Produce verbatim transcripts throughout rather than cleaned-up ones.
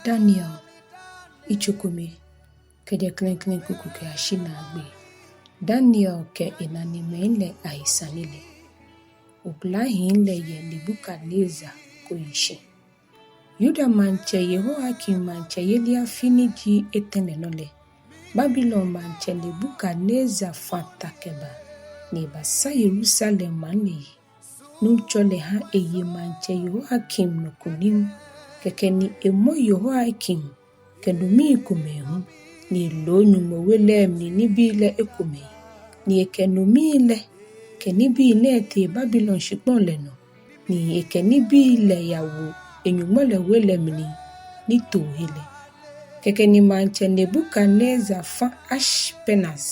Daniel, yitso kome, kɛjɛ klɛŋklɛŋ kuku kɛyashi naagbee. Daniel kɛ enanemɛi lɛ ahe sane lɛ. Oblahii lɛ yɛ Nebukadnezar koishi. Yuda maŋtsɛ Yehoiakim maŋtsɛyeli afi ni ji etɛ lɛ nɔ lɛ, Babilon maŋtsɛ Nebukadnezar fã ta kɛba, ni ebasa Yerusalem maŋ lɛ yi. Nuŋtsɔ lɛ ha eye maŋtsɛ Yehoiakim nɔ kunim. Kɛkɛ ni emɔ Yehoiakim kɛ nomii komɛi hu, ni eloo Nyɔŋmɔ we lɛ mli nibii lɛ ekomɛi, ni ekɛ nomii lɛ kɛ nibii nɛɛ tee Babilon shikpɔŋ lɛ nɔ, ni ekɛ nibii lɛ yawo enyɔŋmɔ lɛ we lɛ mli nitoohe lɛ. Kɛkɛ ni maŋtsɛ Nebukadnezar fã Ashpenaz,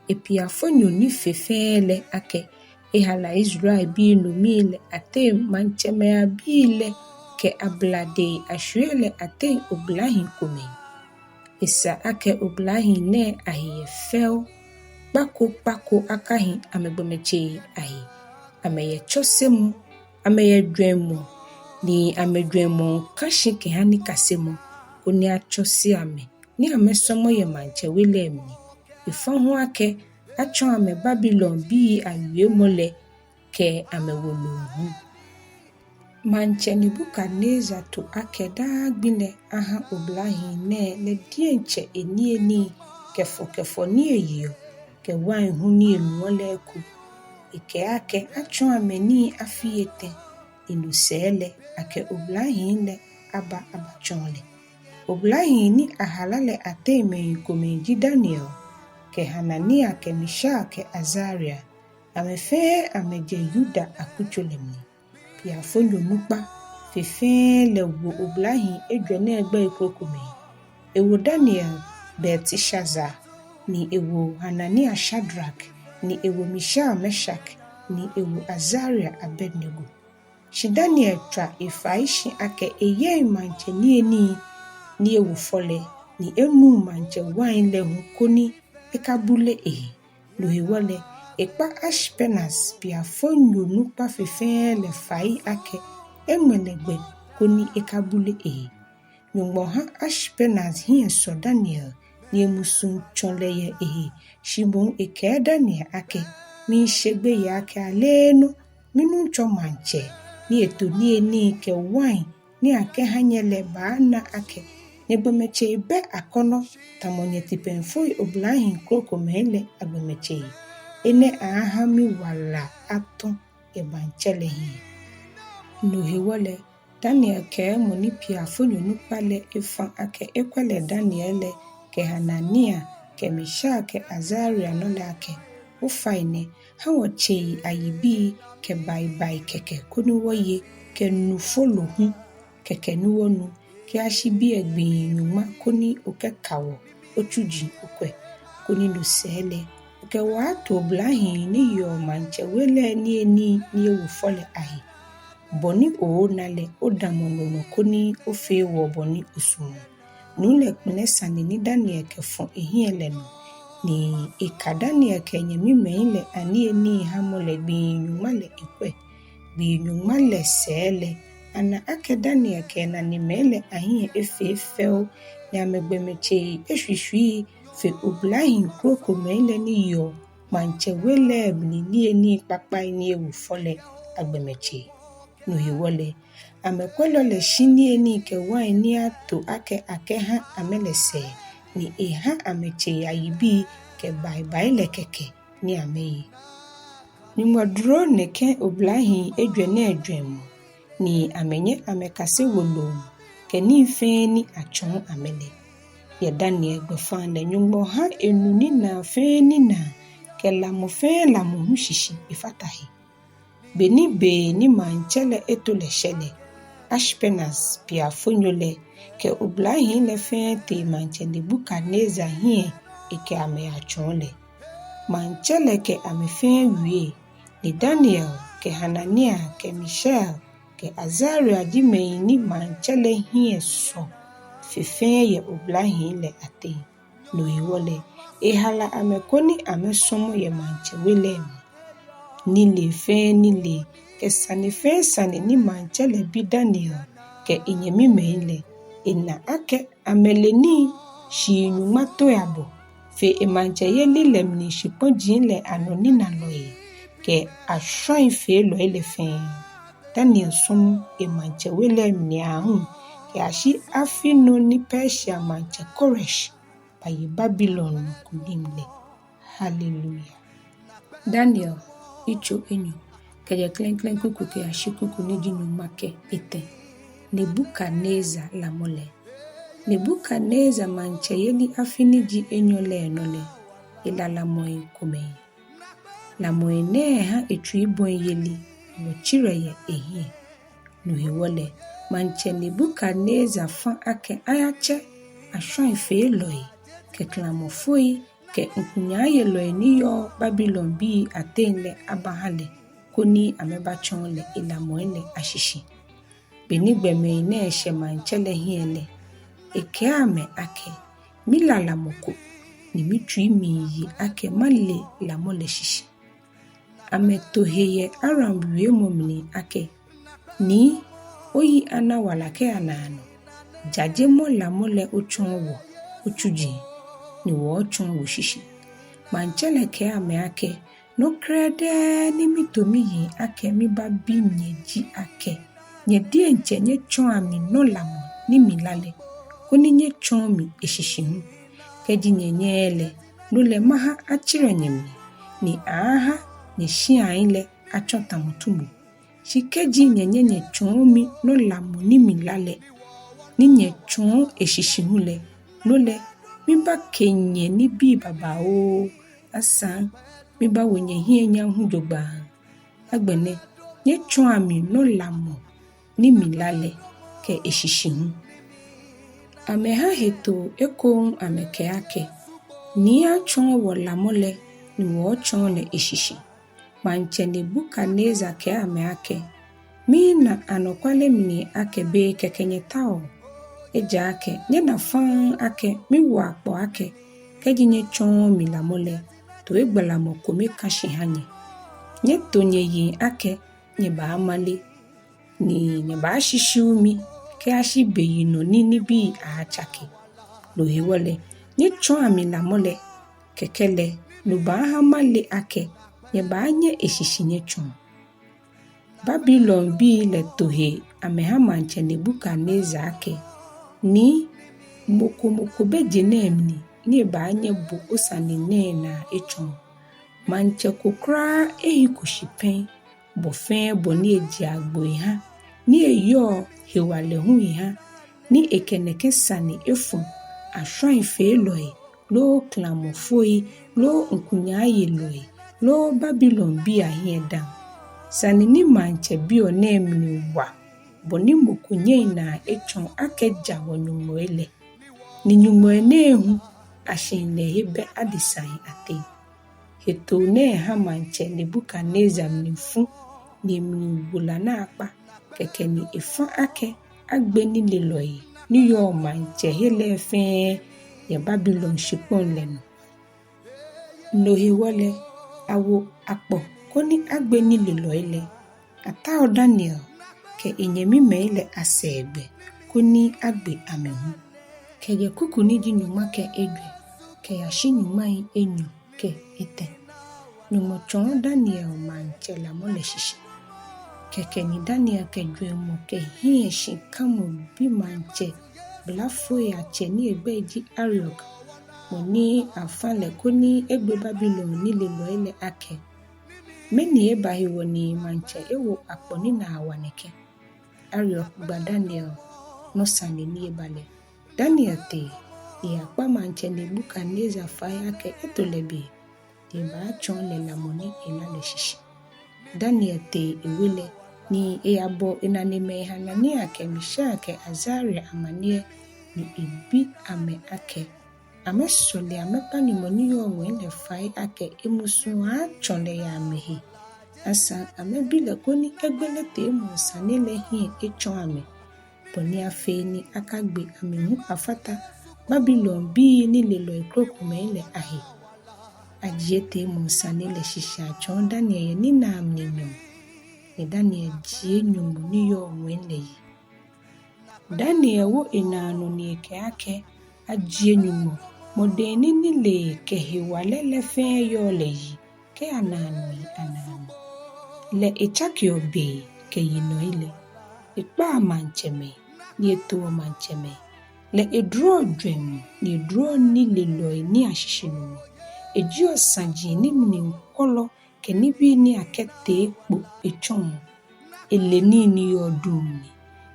epiafonyo ni fe fɛɛ lɛ, akɛ ehala Israelbii nomii lɛ ateŋ maŋtsɛmɛi abii lɛ kɛ abladei ashwiei lɛ ateŋ oblahii komɛi. Esa akɛ oblahii nɛɛ ahe yɛ fɛo, kpa ko kpa ko akahi amɛgbɔmɔtsei ahe. Amɛyɛ tsɔsemɔ, amɛyɛ jwɛŋmɔ, ni amɛjwɛŋmɔ ka shi kɛha nikasemɔ, koni atsɔse amɛ ni amɛsɔmɔ yɛ maŋtsɛ we lɛ mli. Efã hu akɛ atsɔɔ amɛ Babilonbii awiemɔ lɛ kɛ amɛwoloŋ hu. Maŋtsɛ Nebukadnezar to akɛ daa gbi lɛ aha oblahii nɛɛ lɛ diɛŋtsɛ eniyenii kɛfɔkɛfɔ ni eyeɔ kɛ wain hu ni enuɔ lɛ eko. Ekɛɛ akɛ atsɔɔ amɛ nii afii etɛ, ni no sɛɛ lɛ akɛ oblahii lɛ aba abatsɔɔ lɛ. Oblahii ni ahala lɛ ateŋ mɛi komɛi ji Daniel kɛ Hanania kɛ Mishael kɛ Azaria. Amɛ fɛɛ amɛjɛ Yuda akutso lɛ mli. Piafonyo nukpa fe fɛɛ lɛ wo oblahii ejwɛ nɛɛ gbɛi krokomɛi. Ewo Daniel Belteshazar, ni ewo Hanania Shadrak, ni ewo Mishael Meshak, ni ewo Azaria Abednego. Shi Daniel tswa efai shi akɛ eyeŋ maŋtsɛ niyenii ni ewo fɔ lɛ, ni enuŋ maŋtsɛ wain lɛ hu koni ekabule ehe. No hewɔ lɛ, ekpa Ashpenaz, piafonyo nukpa fe fɛɛ lɛ, fai akɛ eŋmɛ lɛ gbɛ koni ekabule ehe. Nyɔŋmɔ ha Ashpenaz hiɛ sɔ Daniel, ni emusuŋ tsɔ lɛ yɛ ehe. Shi moŋ ekɛɛ Daniel akɛ, miishe gbeyei akɛ aleenɔ minuŋtsɔ maŋtsɛ ni eto niyenii kɛ wain ni akɛha nyɛ lɛ baana akɛ nyɛgbɔmɔtsei bɛ akɔnɔ tamɔ nyɛtipɛŋfoi oblahii krokomɛi lɛ agbɔmɔtsei. Enɛ aaaha miwala atɔ yɛ maŋtsɛ lɛ hiɛ. No hewɔ lɛ, Daniel kɛɛ mɔ ni piafonyo nukpa lɛ efã akɛ ekwɛ lɛ Daniel lɛ kɛ Hanania kɛ Mishael kɛ Azaria nɔ lɛ akɛ, ofainɛ, ha wɔ tsei ayibii kɛ baibai kɛkɛ koni wɔye, kɛ nu folo hu kɛkɛ ni wɔnu, kɛyashi biɛ gbii nyɔŋma koni okɛka wɔ otsuji okwɛ. Koni no sɛɛ lɛ, okɛ wɔ ato oblahii ni yeɔ maŋtsɛ we lɛ niyenii ni ewo fɔ lɛ ahe. Bɔ ni ooona lɛ, odamɔ no nɔ koni ofee wɔ bɔ ni osumɔɔ. Nuu lɛ kpɛlɛ sane ni Daniel kɛfɔ ehiɛ lɛ nɔ, ni eka Daniel kɛ enyɛmimɛi lɛ aniyenii hamɔ lɛ gbii nyɔŋma lɛ ekwɛ. Gbii nyɔŋma lɛ sɛɛ lɛ, ana akɛ Daniel kɛ enanemɛi lɛ ahiɛ efee fɛo, ni amɛgbɔmɔtsei eshwishwii fe oblahii krokomɛi lɛ ni yeɔ maŋtsɛ we lɛ mli niyenii kpakpai ni ewo fɔ lɛ agbɔmɔtsei. No hewɔ lɛ, amɛkwɛlɔ lɛ shi niyenii kɛ wain ni ato akɛ akɛha amɛ lɛ sɛɛ, ni eha amɛ tsei ayibii kɛ baibai lɛ kɛkɛ ni amɛye. Nyɔŋmɔ duro nɛkɛ oblahii ejwɛ nɛɛ jwɛŋmɔ, ni amɛnyɛ amɛkase woloŋ kɛ nii fɛɛ ni atsɔɔ amɛ lɛ. Yɛ Daniel gbɛfaŋ lɛ, Nyɔŋmɔ ha enu ninaa fɛɛ ninaa kɛ lamɔ fɛɛ lamɔ hu shishi efata he. Beni be ni maŋtsɛ lɛ eto lɛ shɛ lɛ, Ashpenaz piafonyo lɛ kɛ oblahii lɛ fɛɛ tee maŋtsɛ Nebukadnezar hiɛ ekɛ amɛ yatsɔɔ lɛ. Maŋtsɛ lɛ kɛ amɛ fɛɛ wie, ni Daniel kɛ Hanania kɛ Mishael kɛ Azaria ji mɛi ni maŋtsɛ lɛ hiɛ sɔ fe fɛɛ yɛ oblahii lɛ ateŋ. No hewɔ lɛ, ehala amɛ koni amɛsɔmɔ yɛ maŋtsɛ we lɛ mli. Nilee fɛɛ nilee kɛ sane fɛɛ sane ni maŋtsɛ lɛ bi Daniel kɛ enyɛmimɛi lɛ, Ena akɛ amɛle nii shii nyɔŋma toi abɔ fe emaŋtsɛyeli lɛ mli shikpɔji lɛ anɔ ninalɔi kɛ ashwãifeelɔi lɛ fɛɛ. Daniel sɔmɔ emaŋtsɛ we lɛ mli aahu kɛyashi afi nɔ ni Persia maŋtsɛ Koresh baye Babilon nɔ kunim lɛ. Haleluya. Daniel yitso enyɔ, kɛjɛ klɛŋklɛŋ kuku kɛyashi kuku ni ji nyɔŋma kɛ etɛ. Nebukadnezar lamɔ lɛ. Nebukadnezar maŋtsɛyeli afi ni ji enyɔ lɛ nɔ lɛ, ela lamɔi komɛi. Lamɔi nɛɛ ha etsui bɔi yeli, wɔtsirɛ yɛ ehiɛ. No hewɔ lɛ, maŋtsɛ Nebukadnezar fã akɛ ayatsɛ ashwãifeelɔi kɛ klamɔfoi kɛ ŋkunyaayelɔi ni yɔɔ Babilonbii ateŋ lɛ abaha lɛ, koni amɛbatsɔɔ lɛ elamɔi lɛ ashishi. Beni gbɔmɛi nɛɛ shɛ maŋtsɛ lɛ hiɛ lɛ, ekɛɛ amɛ akɛ, mila lamɔ ko, ni mitsui miiye akɛ male lamɔ lɛ shishi. Amɛto he yɛ Aram wiemɔ mli akɛ, Nii, oyi ana wala kɛya naanɔ, jajemɔ lamɔ lɛ otsɔɔ wɔ otsuji, ni wɔɔtsɔɔ oshishi. Maŋtsɛ lɛ kɛɛ amɛ akɛ, nɔ krɛdɛɛ ni mito miyiŋ akɛ mibabi nyɛ ji akɛ, nyɛ diɛŋtsɛ nyɛtsɔɔa mi nɔ lamɔ ni mila lɛ, koni nyɛtsɔɔ mi eshishi hu. Kɛji nyɛnyɛɛɛ lɛ, no lɛ maha atsirɛ nyɛmli, ni aaaha nyɛshiai lɛ atsɔ tamɔ tumo. Shi kɛji nyɛnyɛ nyɛtsɔɔ mi nɔ lamɔ ni mila lɛ, ni nyɛtsɔɔ eshishi hu lɛ, no lɛ mibake nyɛ nibii babaoo, asaŋ mibawo nyɛhiɛ nyam hu jogbaŋŋ. Agbɛnɛ nyɛtsɔɔa mi nɔ lamɔ ni mila lɛ kɛ eshishi hu. Amɛha hetoo ekoŋŋ amɛkɛɛ akɛ, Nii, atsɔɔ wɔ lamɔ lɛ ni wɔɔtsɔɔ lɛ eshishi. Maŋtsɛ Nebukadnezar kɛɛ amɛ akɛ, Mina anɔkwale mli akɛ be kɛkɛ nyɛtaoɔ. Ejaakɛ nyɛna faŋŋ akɛ miwo akpɔ akɛ, kɛji nyɛtsɔɔɔ mi lamɔ lɛ, toigbalamɔ kome ka shi ha nyɛ. Nyɛto nyɛyiŋ akɛ nyɛbaamale, ni nyɛbaashishiu mi kɛyashi beyinɔ ni nibii aaatsake. No hewɔ lɛ, nyɛtsɔɔa mi lamɔ lɛ, kɛkɛ lɛ no baaha male akɛ nyɛbaanyɛ eshishi nyɛtsɔɔ. Babilonbii lɛ to he amɛha maŋtsɛ Nebukadnezar akɛ, Nii, mɔ ko mɔ ko bɛ je nɛɛ mli ni ebaanyɛ ebo osane nɛɛ naa etsɔɔ. Maŋtsɛ ko kwraa ehiko shi pɛŋ, bɔ fɛɛ bɔ ni eje agbo eha, ni eyɔɔ hewalɛ hu eha, ni ekɛ nɛkɛ sane efɔ ashwãifeelɔi loo klamɔfoi loo ŋkunyaayelɔi loo Babilonbii ahiɛ dã. Sane ni maŋtsɛ biɔ nɛɛ mli wa bɔ ni mɔ ko nyɛŋ naa etsɔɔ akɛ ja wɔnyɔŋmɔi lɛ. Ni nyɔŋmɔi nɛɛ hu ashihilɛhe bɛ adesai ateŋ. Hetoo nɛɛ ha maŋtsɛ Nebukadnezar mli fu, ni emli wo la naakpa, kɛkɛ ni efã akɛ agbe nilelɔi ni yɔɔ maŋtsɛhe lɛ fɛɛ yɛ Babilon shikpɔŋ lɛ nɔ. No hewɔ lɛ, awo akpɔ koni agbe nilelɔi lɛ. Atao Daniel kɛ enyɛmimɛi lɛ asɛɛ gbɛ koni agbe amɛ hu. Kɛjɛ kuku ni ji nyɔŋma kɛ ejwɛ kɛyashi nyɔŋmai enyɔ kɛ etɛ. Nyɔŋmɔ tsɔɔ Daniel maŋtsɛ lamɔ lɛ shishi. Kɛkɛ ni Daniel kɛ jwɛŋmɔ kɛ hiɛshikamɔ bi maŋtsɛ blafoi atsɛ ni egbɛi ji Ariok, mɔ ni afã lɛ koni egbe Babilon nilelɔi lɛ akɛ, mɛni eba hewɔ ni maŋtsɛ ewo akpɔ ni naa wa nɛkɛ? Ariok gba Daniel nɔ sane ni eba lɛ. Daniel tee, eyakpa maŋtsɛ Nebukadnezar fai akɛ eto lɛ be, ni ebaatsɔɔ lɛ lamɔ ni ela lɛ shishi. Daniel tee ewe lɛ, ni eyabɔ enanemɛi Hanania kɛ Mishael kɛ Azaria amaniɛ, ni ebi amɛ akɛ amɛsɔle amɛkpa Nyɔŋmɔ ni yɔɔ ŋwɛi lɛ fai akɛ emusuŋ aaatsɔ lɛ yɛ amɛhe. Asaŋ amɛbi lɛ koni egbele teemɔŋ sane lɛ hiɛ etsɔɔ amɛ, bɔ ni afee ni akagbe amɛ hu afata Babilonbii nilelɔi krokomɛi lɛ ahe. Ajie teemɔŋ sane lɛ shishi atsɔɔ Daniel yɛ ninaa mli nyɔɔŋ, ni Daniel jie Nyɔŋmɔ ni yɔɔ ŋwɛi lɛ yi. Daniel wo enaa nɔ ni ekɛɛ akɛ, Ajie Nyɔŋmɔ, mɔ dɛŋ ni nilee kɛ hewalɛ lɛ fɛɛ yɔɔ lɛ yi kɛya naanɔi anaanɔ. Lɛ etsakeɔ bei kɛ yinɔi lɛ. Ekpaa maŋtsɛmɛi, ni etoɔ maŋtsɛmɛi. Lɛ eduroɔ jwɛŋmɔ, ni eduroɔ nilelɔi nii ashishinumɔ. Ejieɔ saji ni mli kwɔlɔ kɛ nibii ni akɛtee kpo etsɔɔ. Ele nii ni yɔɔ duŋ mli,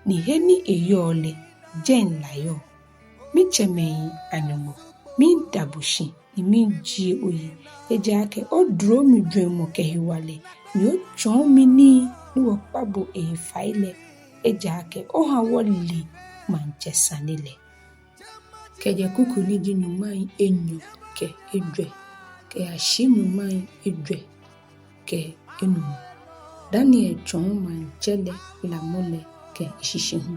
ni he ni eyɔɔ lɛ, jɛi la yɔɔ. Mitsɛmɛi a-Nyɔŋmɔ, miida bo shi, ni miijie oyi, ejaakɛ oduro mi jwɛŋmɔ kɛ hewalɛ, ni otsɔɔ mi nii ni wɔkpa bo ehe fai lɛ, ejaakɛ oha wɔle maŋtsɛ sane lɛ. Kɛjɛ kuku ni ji nyɔŋmai enyɔ kɛ ejwɛ kɛyashi nyɔŋmai ejwɛ kɛ enumɔ. Daniel tsɔɔ maŋtsɛ lɛ lamɔ lɛ kɛ eshishi hu.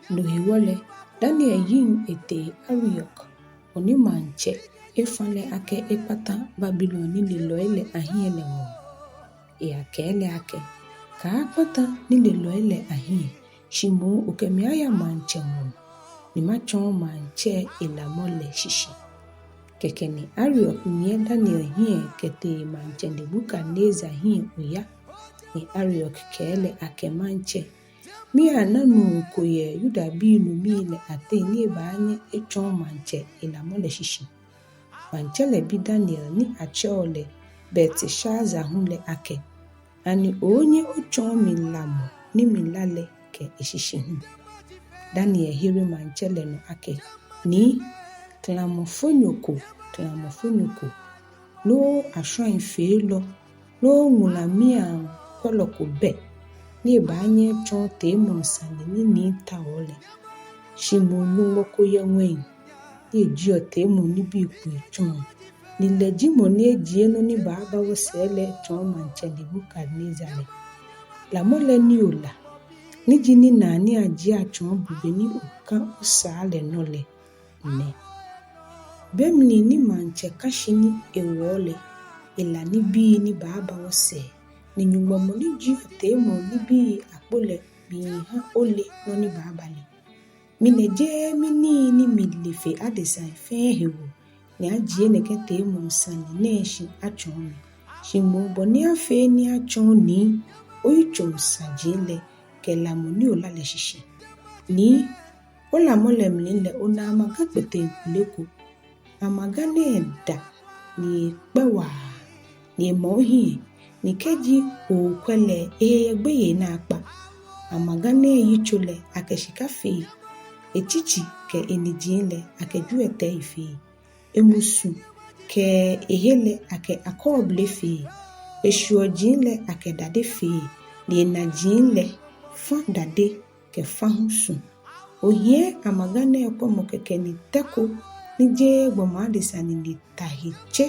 No hewɔ lɛ, Daniel yiŋ etee Ariok, mɔ ni maŋtsɛ efa lɛ akɛ ekpata Babilon nilelɔi lɛ ahiɛ lɛ ŋɔɔ. Eyakɛɛ lɛ akɛ, Kaakpata nilelɔi lɛ ahiɛ, shi moŋ okɛ mi aya maŋtsɛ ŋɔɔ, ni matsɔɔ maŋtsɛ elamɔ lɛ shishi. Kɛkɛ ni Ariok nyiɛ Daniel hiɛ kɛtee maŋtsɛ Nebukadnezar hiɛ oya, ni Ariok kɛɛ lɛ akɛ, Maŋtsɛ, miyaana nuu ko yɛ Yudabii nomii lɛ ateŋ ni ebaanyɛ etsɔɔ maŋtsɛ elamɔ lɛ shishi. Maŋtsɛ lɛ bi Daniel ni atsɛɔ lɛ Belteshazar hu lɛ akɛ, Ani oonyɛ otsɔɔ mi lamɔ ni mila lɛ kɛ eshishi hu? Daniel here maŋtsɛ lɛ nɔ akɛ, Nii, klamofonyo ko, klamofonyo ko, loo ashwaifeelɔ, loo ŋulamiiaŋkwɛlɔ ko bɛ ni ebaanyɛ etsɔɔ teemɔŋ sane ni nii taoɔ lɛ. Shi moŋ Nyɔŋmɔ ko yɛ ŋwɛi ni ejieɔ teemɔŋ nibii kpo etsɔɔ, ni lɛ ji mɔ ni ejie nɔ ni baaba wɔsɛɛ lɛ etsɔɔ maŋtsɛ Nebukadnezar lɛ. Lamɔ lɛ ni ola, ni ji ninaa ni ajie atsɔɔ bo be ni oka osaa lɛ nɔ lɛ, nɛ. Be mli ni maŋtsɛ ka shi ni ewɔɔ lɛ, ela nibii ni baaba wɔsɛɛ, ni Nyɔŋmɔ mɔ ni jieɔ teemɔŋ nibii akpo lɛ miiha ole nɔ ni baaba lɛ. Minɛ jeee minii ni mile fe adesai fɛɛ hewɔ ni ajie nɛkɛ teemɔŋ sane nɛɛ shi atsɔɔ mi, shi moŋ bɔ ni afee ni atsɔɔ nii oyitsoŋ saji lɛ kɛ lamɔ ni ola lɛ shishi. Nii, olamɔ lɛ mli lɛ ona amaga kpeteŋkpele ko. Amaga nɛɛ da ni ekpɛ waa, ni ema ohiɛ, ni kɛji ookwɛ lɛ ehe yɛ gbeyei naakpa. Amaga nɛɛ yitso lɛ akɛ shika fee, etsitsi kɛ eniji lɛ akɛ jwiɛtɛi fee, emusu kɛ ehe lɛ akɛ akɔɔble fee, eshiɔji lɛ akɛ dade fee, ni enaji lɛ fã dade kɛ fã hu su. Ohiɛ amaga nɛɛ kwɛmɔ kɛkɛ ni tɛ ko ni jeee gbɔmɔ adesa nine ta he tse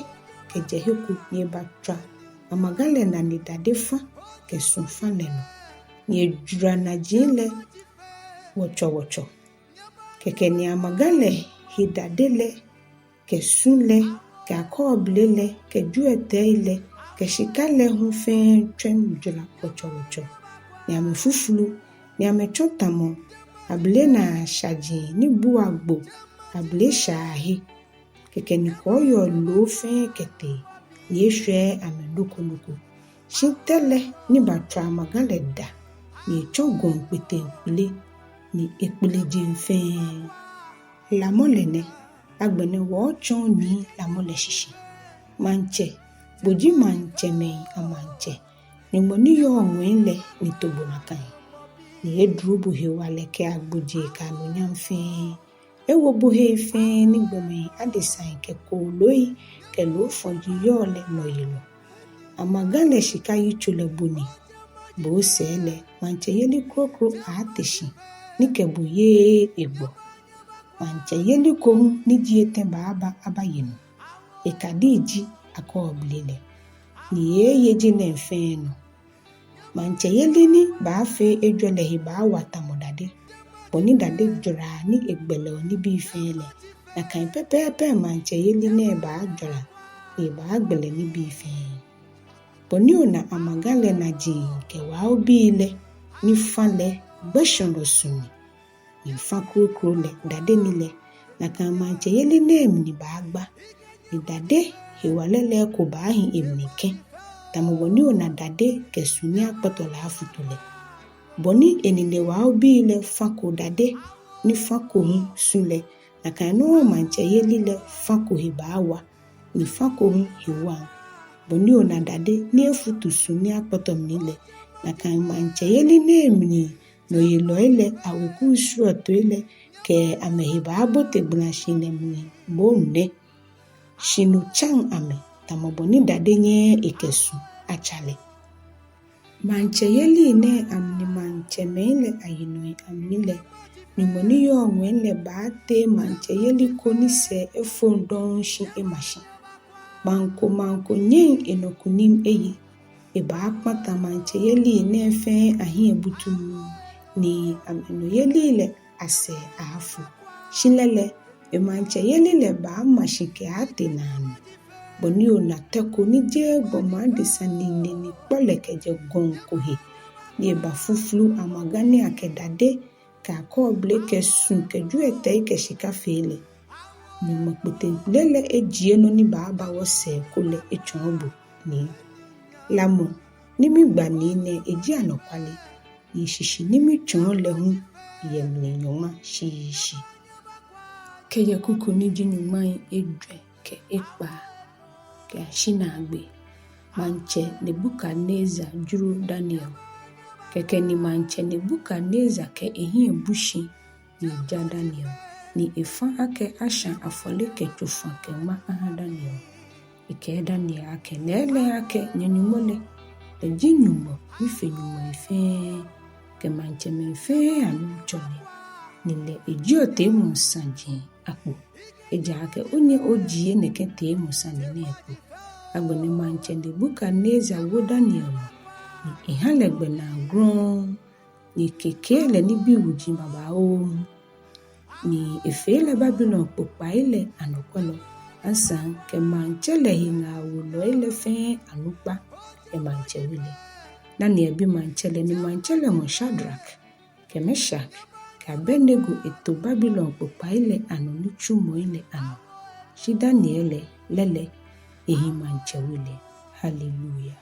kɛjɛ he ko ni ebatswa amaga lɛ nane dade fã kɛ su fã lɛ nɔ, ni ejwara naji lɛ wɔtsɔwɔtsɔ. Kɛkɛ ni amaga lɛ he dade lɛ kɛ su lɛ kɛ akɔɔble lɛ kɛ jwiɛtɛi lɛ kɛ shika lɛ hu fɛɛ tswɛm jwara wɔtsɔwɔtsɔ, ni amɛfuflu, ni amɛtsɔ tamɔ abele naa shaji ni bua gbo abele shaa he. Kɛkɛ ni kɔɔyɔɔ loo fɛɛ kɛtee, ni eshwɛɛɛ amɛ nɔ ko nɔ ko. Shi tɛ lɛ ni batswa amaga lɛ da, ni etsɔ gɔŋ kpeteŋkpele, ni ekpele jeŋ fɛɛ. Lamɔ lɛ nɛ. Agbɛnɛ wɔɔtsɔɔ Nii lamɔ lɛ shishi. Maŋtsɛ, bo ji maŋtsɛmɛi a-Maŋtsɛ, Nyɔŋmɔ ni yɔɔ ŋwɛi lɛ ni to bo nakai, ni eduro bo hewalɛ kɛ agbojee kɛ anunyam fɛɛ. Ewo bo hei fɛɛ ni gbɔmɛi adesai kɛ kooloi kɛ loofɔji yɔɔ lɛ nɔyelɔ. Amaga lɛ shika yitso lɛ bo ni. Bo osɛɛ lɛ, maŋtsɛyeli kroko aaate shi ni kɛ bo yeee egbɔ. Maŋtsɛyeli ko hu ni ji etɛ baaba abaye nɔ. Ekadii ji akɔɔble lɛ, ni eeeye je nɛɛ fɛɛ nɔ. Maŋtsɛyeli ni baafee ejwɛ lɛ he baawa tamɔ dade. Bɔ ni dade jwaraa ni egbɛlɛɔ nibii fɛɛ lɛ, nakai pɛpɛɛpɛ maŋtsɛyeli nɛɛ baajwara ni ebaagbɛlɛ nibii fɛɛ. Bɔ ni ona amaga lɛ naji kɛ waobii lɛ ni fã lɛ gbɛshɔlɔ su ni. ni fã kroko lɛ, dade ni lɛ, nakai maŋtsɛyeli nɛɛ mli baagba, ni dade hewalɛ lɛ eko baahi emli kɛ̃, tamɔ bɔ ni ona dade kɛ su ni akpɔtɔ lɛ afutu lɛ. Bɔ ni eninewaobii lɛ fã ko dade ni fã ko hu su lɛ, nakai nɔŋŋ maŋtsɛyeli lɛ fã ko he baawa, ni fã ko hu he waŋ. Bɔ ni ona dade ni efutu su ni akpɔtɔ mli lɛ, nakai maŋtsɛyeli nɛɛ mli nɔyelɔi lɛ aweku srɔtoi lɛ kɛ amɛhe baabote gbalashihilɛ mli moŋ nɛ. Shi no tsaŋ amɛ, tamɔ bɔ ni dade nyɛɛɛ ekɛ su atsa lɛ. Maŋtsɛyeli nɛɛ amli maŋtsɛmɛi lɛ ayinɔi amli lɛ, Nyɔŋmɔ ni yɔɔ ŋwɛi lɛ baatee maŋtsɛyeli ko ni sɛɛ efoŋ dɔŋŋ shi ema shi. Maŋ ko maŋ ko nyɛŋ enɔ kunim eye. Ebaakpata maŋtsɛyeli nɛɛ fɛɛ ahiɛ butuu, ni amɛnɔyeli lɛ asɛɛ aafo. Shi lɛ lɛ, emaŋtsɛyeli lɛ baama shi kɛaatee naanɔ. Bɔ ni ona tɛ ko ni jeee gbɔmɔ adesa nine ni kpɔ lɛ kɛjɛ gɔŋ ko he, ni eba fuflu amaga ni akɛ dade kɛ akɔɔble kɛ su kɛ jwiɛtɛi kɛ shika fee lɛ, Nyɔŋmɔ kpeteŋkpele lɛ ejie nɔ ni baaba wɔsɛɛ ko lɛ etsɔɔ bo, Nii. Lamɔ ni migba Nii nɛɛ eji anɔkwale, ni eshishi ni mitsɔɔ lɛ hu yɛ mli nyɔŋma shishi. Kɛjɛ kuku ni ji nyɔŋmai ejwɛ kɛ ekpaa kɛyashi naagbee. Maŋtsɛ Nebukadnezar juro Daniel. Kɛkɛ ni maŋtsɛ Nebukadnezar kɛ ehiɛ bu shi ni eja Daniel, ni efã akɛ ashã afɔle kɛ tsofa kɛ ŋma ahã Daniel. Ekɛɛ Daniel akɛ, lɛɛlɛŋ akɛ nyɛ-Nyɔŋmɔ lɛ, lɛ ji Nyɔŋmɔ ni fe nyɔŋmɔi fɛɛ kɛ maŋtsɛmɛi fɛɛ aNuŋtsɔ lɛ, ni lɛ ejieɔ teemɔŋ saji akpo. Ejaakɛ onyɛ ojie nɛkɛ teemɔŋ sane nɛɛ kpo. Agbɛnɛ maŋtsɛ Nebukadnezar wo Daniel nɔ, ni ehã lɛ gbɛnaa grɔŋŋ, ni ekekee lɛ nibii wuji babaoo, ni efee lɛ Babilon kpokpai lɛ anɔkwɛlɔ, asaŋ kɛ maŋtsɛ lɛ he ŋaawolɔi lɛ fɛɛ anukpa yɛ maŋtsɛ we lɛ. Daniel bi maŋtsɛ lɛ, ni maŋtsɛ lɛ ŋɔ Shadrak kɛ Meshak kɛ Abednego eto Babilon kpokpai lɛ anɔ nitsumɔi lɛ anɔ. Shi Daniel lɛ, lɛ lɛ ehi maŋtsɛ we lɛ. Haleluya.